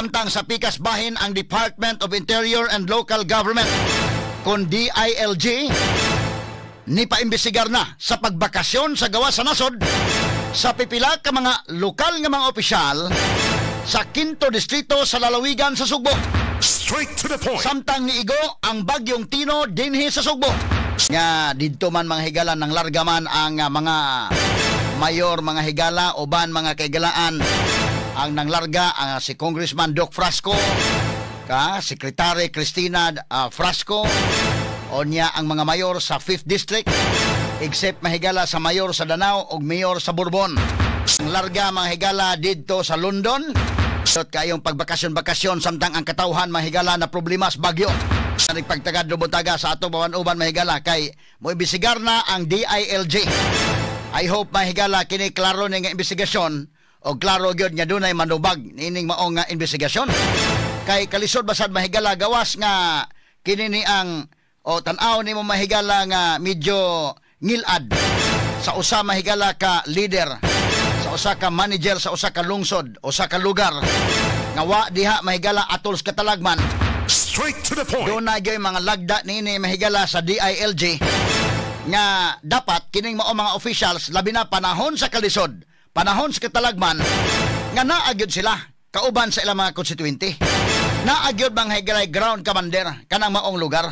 Samtang sa pikas bahin, ang Department of Interior and Local Government kon DILG ni paimbestigar na sa pagbakasyon sa gawas sa nasod sa pipila ka mga lokal nga mga opisyal sa Kinto Distrito sa lalawigan sa Sugbo. Straight to the point. Samtang niigo ang bagyong Tino dinhi sa Sugbo. Nga didto man, mga higala, nang larga man ang mga mayor, mga higala, uban mga kaigalaan ang nanglarga ang si Congressman Doc Frasco ka, Secretary Cristina Frasco, onya ang mga mayor sa 5th District except, mahigala, sa mayor sa Danao ug mayor sa Borbon. Ang larga, mga higala, didto sa London. Sot kayong pagbakasyon-bakasyon samtang ang katawhan, mahigala, na problema sa bagyo. Nagpagtagad buntaga sa ato uban, mahigala, kay mo imbestigar na ang DILG. I hope, mahigala, kini klaro ni nga investigasyon o klaro gyud nga dunay manubag niining mao nga investigasyon. Kay kalisod basad, mahigala, gawas nga kini ni ang o tan-aw nimo, mahigala, nga medyo ngilad sa usa, mahigala, ka leader, sa usa ka manager sa usa ka lungsod, usa ka lugar nga wa diha, mahigala, atol sa katalagman. Straight to the point. Doon na gyud mga lagda niini, mahigala, sa DILG nga dapat kining mao mga officials, labi na panahon sa kalisod, panahon sa katalagman, nga naa gyud sila kauban sa ilang mga constituente. Naa gyud, mga higala, ground commander kanang maong lugar.